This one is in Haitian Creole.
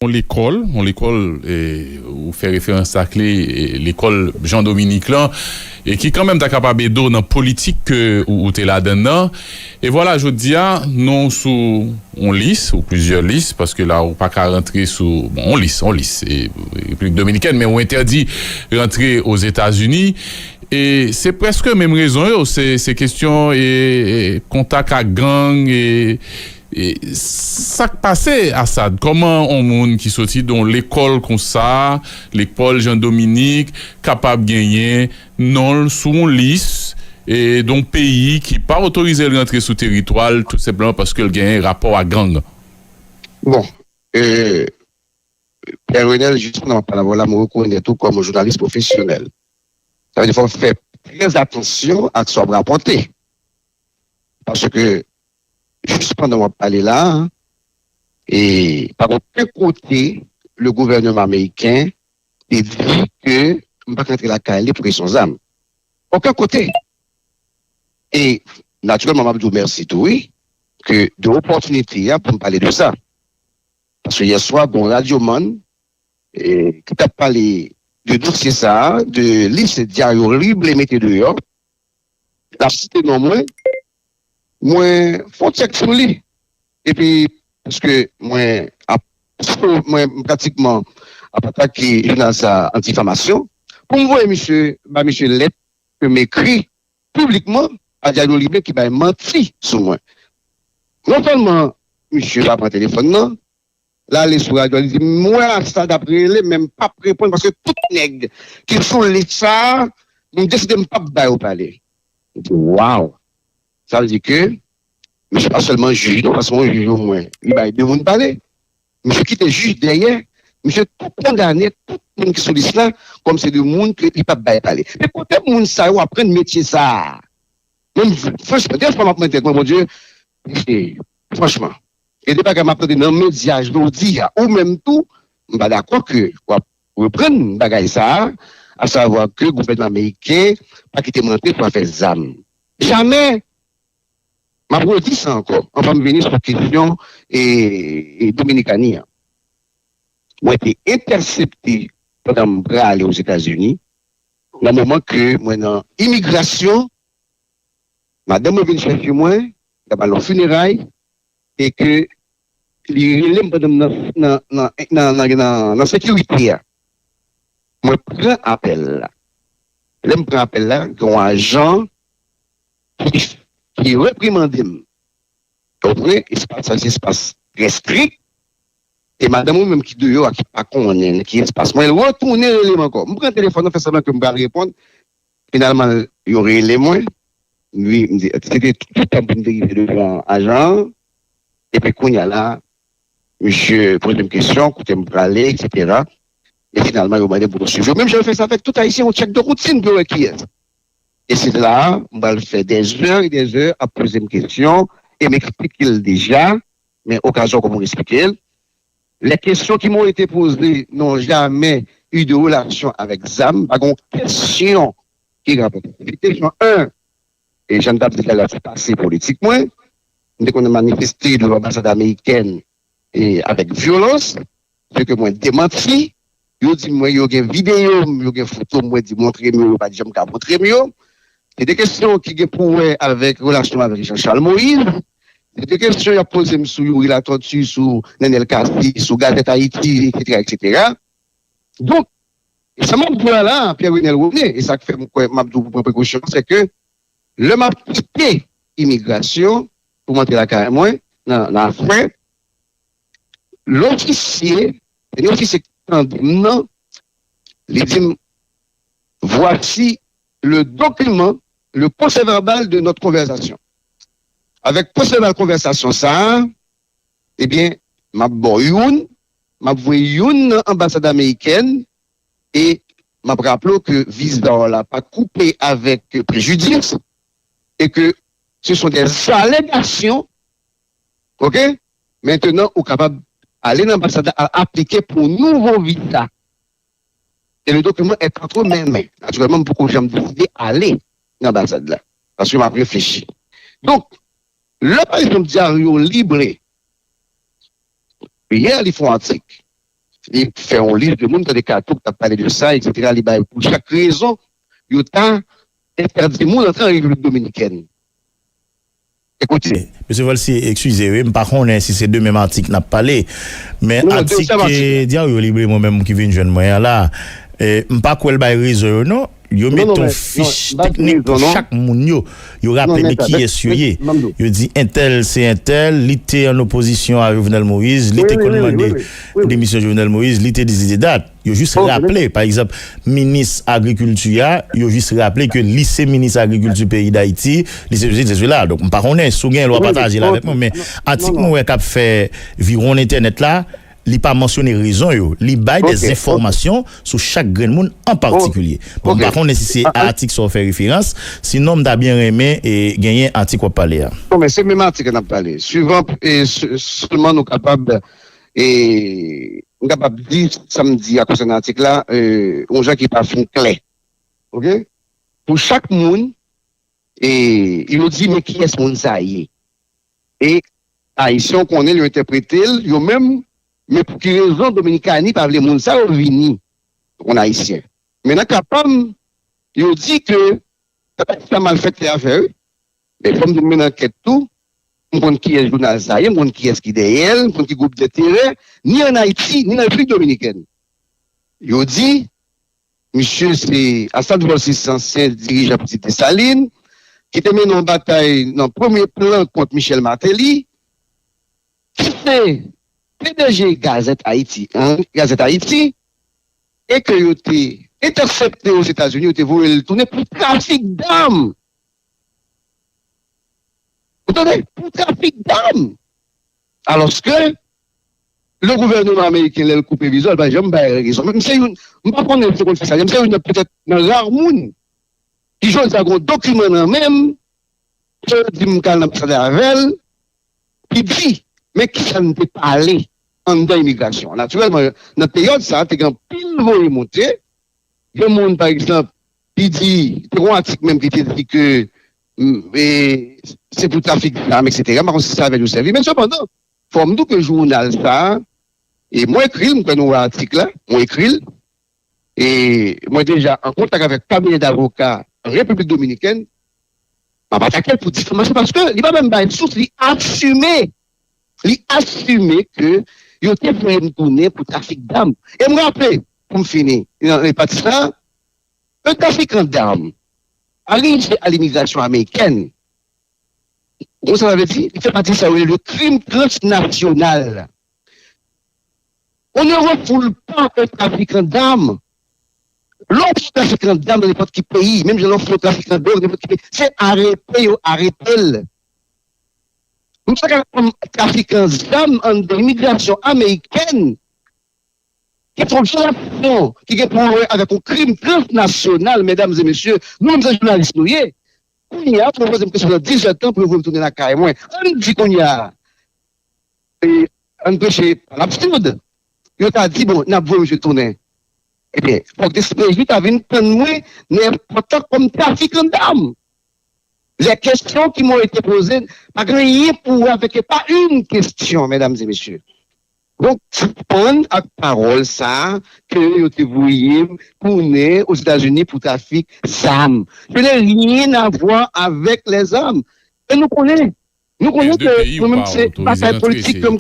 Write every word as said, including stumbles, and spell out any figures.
yon lekòl, yon lekòl, e, ou fè referans ak li, e, lekòl Jan Dominik lan, e ki kanmenm ta kapab ede w nan politik ke ou, ou te ladann nan. E vwala, jodi a, nou sou yon lis, ou plizyè lis, paske la, ou pa ka rantre sou, bon, yon lis, yon lis, e, Repiblik Dominikèn, men ou entèdi rantre Ozetazini. E se prèske menm rezon yo, se, se kesyon, e, e, kontak ak gang, e, E, sa k pase, Assad? Kòman yon moun ki soti de yon lekòl konsa, lekòl Jan Dominik, kapab genyen non l sou yon lis, e, de yon peyi ki pa otorize l rantre sou teritwa l, tou senpleman paske l genyen rapò ak gang? Bon, e, Pè Renèl, jis pandan m ap pale avè w la, m rekonèt ou kòm yon jounalis pwofesyonèl. Sa vle di fò w fè trè atansyon ak sa w ap rapòte. Paske, jis pandan w ap pale la, e pa gen okenn kote le gouvènman ameriken te di ke m pa ka antre lakay li pou kesyon zam. Okenn kote. E, natirèlman, m ap di w mèsi tou, wi, ke de opòtinite a pou m pale de sa. Paske yè swa, gen yon radyomann, e, ki t ap pale de dosye sa a, de lis dyaryo li vle mete deyò, l ap site non mwen, mwen fè yon tchèk sou li. Epi, paske mwen ap, mwen pratikman ap atake jounal sa a an difamasyon, pou m voye misye, ba misye lèt ke m ekri piblikman a Dyaryo Libre ki bay manti sou mwen. Non sèlman misye pa pran telefòn nan, l ale sou radyo, li di, "M wè Assad ap rele, men m p ap reponn, paske tout nèg ki sou lis sa a, m deside m p ap ba yo pale." M di, "Waw!" Sa vle di ke misye pa sèlman jij, non, paske yon jij omwen, li bay de moun pale. Misye kite jij dèyè, misye tou kondane tout moun ki sou lis la, kòm se de moun ke li p ap bay pale. Men kote moun sa yo aprann metye sa a? Mwen, franchman, dèfwa m ap mande tèt mwen, Bondye, mesye, franchman, e de bagay m ap tande nan medya jodi a, ou menm tou, m pa dakò ke w ap reprann bagay sa a, asavwa ke gouvènman ameriken pa kite m rantre pou afè zam. Jamè! M ap redi sa ankò, anvan m vini sou kesyon, e, e Dominikani an. Mwen te entèsepte pandan m prale Ozetazini, nan moman ke mwen nan imigrasyon, madanm mwen vin chèche mwen, l ap al nan fineray, e ke li rele m pandan m nan, nan, nan, nan, nan, nan, nan sekirite a. Mwen pran apèl la. Lè m pran apèl la, gen yon ajan ki, ki reprimande m. Ou konprann? Espas sa, se espas trè strik. E madanm ou menm ki deyò a, ki pa konnen nan ki espas. Mwen retounen rele m ankò. M pran telefòn nan, fè semblan ke m pral reponn. Finalman, yo rele mwen. Wi, m di, se te tout tan pou m te rive devan ajan an. Epi kounye a la, misye poze m kesyon, kote m prale, etsetera. E finalman, yo mande m pou nou swiv yo. Menm jan yo fè sa avèk tout Ayisyen, yon tchèk de woutin pou yo wè kiyès. E se la, m pral fè dèzè e dèzè ap poze m kesyon, e m eksplike l deja, men okazyon kòm m eksplike l. Lè kesyon ki m'ont été posées n'ont jamais eu de relation avec zam, pa gen kesyon ki rapòte. Kesyon en, e jan m t ap di talè a sou pase politik mwen, m te konn manifeste devan anbasad amerikèn e avèk vyolans, se ke mwen demanti. Yo di mwen yo gen videyo m, yo gen foto m, mwen di montre m yo, yo pa t janm ka montre m yo. Se de kesyon ki gen pou wè avèk relasyon avèk Jean Charles Moïse. Se de kesyon y ap poze m sou Youri Latortue, sou Nenel Cassy, sou Gazette Haïti, etsetera, etsetera. Donk, e sa m ap di w la, Pierre Renel René, e sa k fè m kwè m ap di w pou pran prekosyon, se ke lè m ap kite imigrasyon pou m antre lakay mwen, nan, nan Afren, lofisye, premye ofisye ki tande m nan, li di m, "Voici le document, le procès-verbal de notre conversation." Avèk pwosè vèbal konvèsasyon sa a, ebyen, m ap ba w youn, m ap voye youn nan anbasad amerikèn, e m ap raple w ke viza w la pa koupe avèk prejidis, e ke ce sont des allégations, ok? Maintenant, ou kapab ale nan anbasad la, al aplike pou nouvo viza. Et le document est entre mes mains. Naturellement, m poko janm deside ale nan anbasad la. Paske m ap reflechi. Donk, lè, pa egzanp, Diario Libre, yè, li fè yon atik. Li fè yon lis de moun, tande Kato k t ap pale de sa, etsetera. Li bay pou chak rezon yo ta entèdi moun antre an Repiblik Dominikèn. Ekoute. Mesye Volcy, eskize wi, m pa konnen si se de menm atik n ap pale, men atik ke Diario libre mwen menm ki vin jwenn mwen an la, eh, m pa kwè l bay rezon yo non. Yo mete yon fich teknik pou chak moun yo. Yo raple men kiyès yo ye. Yo di entèl se entèl, li te an opozisyon a Jovenel Moïse, li te konn mande demisyon Jovenel Moïse, li te di sesi de dat. Yo jis raple, pa egzanp, minis agrikilti a, yo jis raple ke li se minis agrikilti peyi Dayiti, li se sesi de sela. Donk, m pa konnen si w gen lwa pataje l avèk mwen, men atik mwen wè k ap fè viwonn entènèt la, li pa mansyone rezon yo. Li bay de enfòmasyon sou chak grenn moun an patikilye. Bon, m pa konnen si se atik sa w fè referans, sinon m ta byen renmen e genyen atik w ap pale a. Non, men se menm atik n ap pale. Swivan, e, sèlman nou kapab, e, m kapab di sa m di a konsènan atik la, e, yon jan ki pa fin klè. Oke? Pou chak moun, e, yo di men kiyès moun sa ye. E Ayisyen yo konnen l, yo entèprete l yo menm, men pou ki rezon Dominikani pa vle moun sa yo vini konn Ayisyen. Men nan ka pa m, yo di ke se pa ti sa malfektè a fè wi. Men fò m di m mennen ankèt tou, m konn kiyès jounal sa ye, m konn kiyès ki dèyè l, m konn ki gwoup denterè, ni ann Ayiti, ni nan Repiblik Dominikèn. Yo di, misye se Assad Volcy, se ansyen dirijan Pitit Desalin, ki te mennen yon batay nan premye plan kont Michel Martelly, ki se P D G Gazette Haïti, hein, Gazette Haïti, e ke yo te entèsepte Ozetazini, yo te voye l tounen pou trafik dam. Ou tande? Pou trafik dam. Alòske le gouvènman ameriken, lè l koupe viza, l pa janm bay rezon. Men m se youn, m pa konnen si w konn fè sa, men m se youn nan petèt nan ra moun ki jodi a gen yon dokiman nan men m, ke yo di m k al nan anbasad la avè l, ki di, men kisa n te pale anndan imigrasyon an. Natirèlman, nan peryòd sa a, te gen anpil voye monte, gen moun, pa egzanp, ki di, te gen yon atik menm ki te di ke, mm, e, se pou trafik zam, etsetera. M pa konn si se avè l yo sèvi, men sepandan, fò m di w ke jounal sa a, e mwen ekri l, m kwè nou wè atik la, mwen ekri l, e mwen deja an kontak avèk kabinè davoka Repiblik Dominikèn, m ap atake l pou difamasyon, paske li pa menm bay sous, li asime, li asime ke yo te voye m tounen pou trafik dam. E m raple, pou m fini, nan pati sa, un trafiquant d'armes arrivé à l'immigration américaine, ou konn sa sa vle di? Li fè pati sa yo rele le crime transnational. On ne refoule pas un trafiquant d'armes. Lè w fè trafikan dam nan nenpòt ki peyi, menm jan lè w fè trafikan dwòg nenpòt ki peyi, se arete yo arete l. Nou pa ka kòm trafikan zam anndan imigrasyon amerikèn, ki se yon vyolasyon ki gen pou wè avèk yon krim transnasyonal, medam e mesye, nou menm se jounalis nou ye. Kounye a, pou yo poze m kesyon nan dizuit an pou yo voye m tounen lakay mwen. Ann di kounye a, e, ann preche pa labsird, yo ta di, bon, n ap voye misye tounen. Ebyen, fòk D C P J ta vin tann mwen, nenpòt kòm trafikan dam. Les questions qui m'ont été posées pa gen anyen pou wè avèk, e pa une question, medam e mesye. Donk, sispann ak pawòl sa a ke yo te voye m tounen Ozetazini pou trafik zam. Je n'ai rien à voir avec les armes. E nou konnen, nou konnen ke nou menm se batay politik ke m